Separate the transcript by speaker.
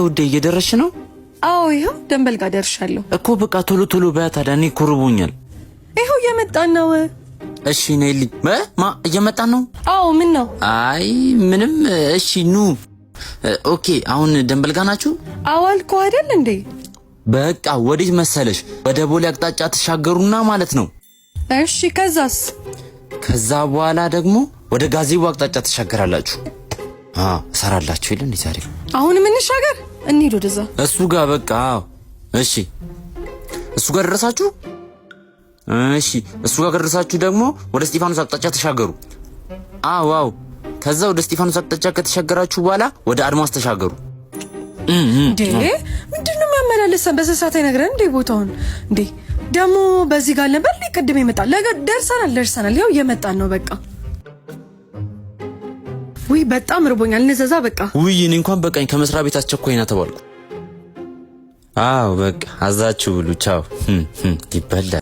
Speaker 1: ውዴ እየደረስሽ ነው?
Speaker 2: አዎ ይኸው ደንበል ጋር ደርሻለሁ
Speaker 1: እኮ። በቃ ቶሎ ቶሎ በያ ታዲያ፣ እኔ እኮ ርቦኛል።
Speaker 2: ይኸው እየመጣን ነው።
Speaker 1: እሺ ነይልኝ። ማ እየመጣን ነው?
Speaker 2: አዎ ምን ነው?
Speaker 1: አይ ምንም። እሺ ኑ። Okay አሁን ደንበል ጋር ናችሁ?
Speaker 2: አዎ አልኩህ አይደል እንዴ?
Speaker 1: በቃ ወዴት መሰለሽ? ወደ ቦሌ አቅጣጫ ተሻገሩና ማለት ነው።
Speaker 2: እሺ ከዛስ?
Speaker 1: ከዛ በኋላ ደግሞ ወደ ጋዜቦ አቅጣጫ ተሻገራላችሁ። እሰራላችሁ የለ እንዴ ዛሬ?
Speaker 2: አሁንም እንሻገር፣ እንሂድ ወደዛ።
Speaker 1: እሱ ጋር በቃ። እሺ እሱ ጋር ደረሳችሁ? እሺ እሱ ጋር ከደረሳችሁ ደግሞ ወደ እስጢፋኖስ አቅጣጫ ተሻገሩ። አዎ አዎ። ከዛ ወደ እስጢፋኖስ አቅጣጫ ከተሻገራችሁ በኋላ ወደ አድማስ ተሻገሩ።
Speaker 2: እንዴ ምንድን ነው የሚያመላልሰን? በስሳት አይነግረን እንዴ ቦታውን? እንዴ ደግሞ በዚህ ጋር ነበር እንዴ ቅድም የመጣ ደርሰናል፣ ደርሰናል። ያው እየመጣን ነው በቃ። ውይ በጣም ርቦኛል፣ እንዘዛ በቃ።
Speaker 1: ውይ እኔ እንኳን በቃኝ፣ ከመስሪያ ቤት አስቸኳይ ና ተባልኩ። አዎ በቃ አዛችሁ ብሉ። ቻው። ይበላል።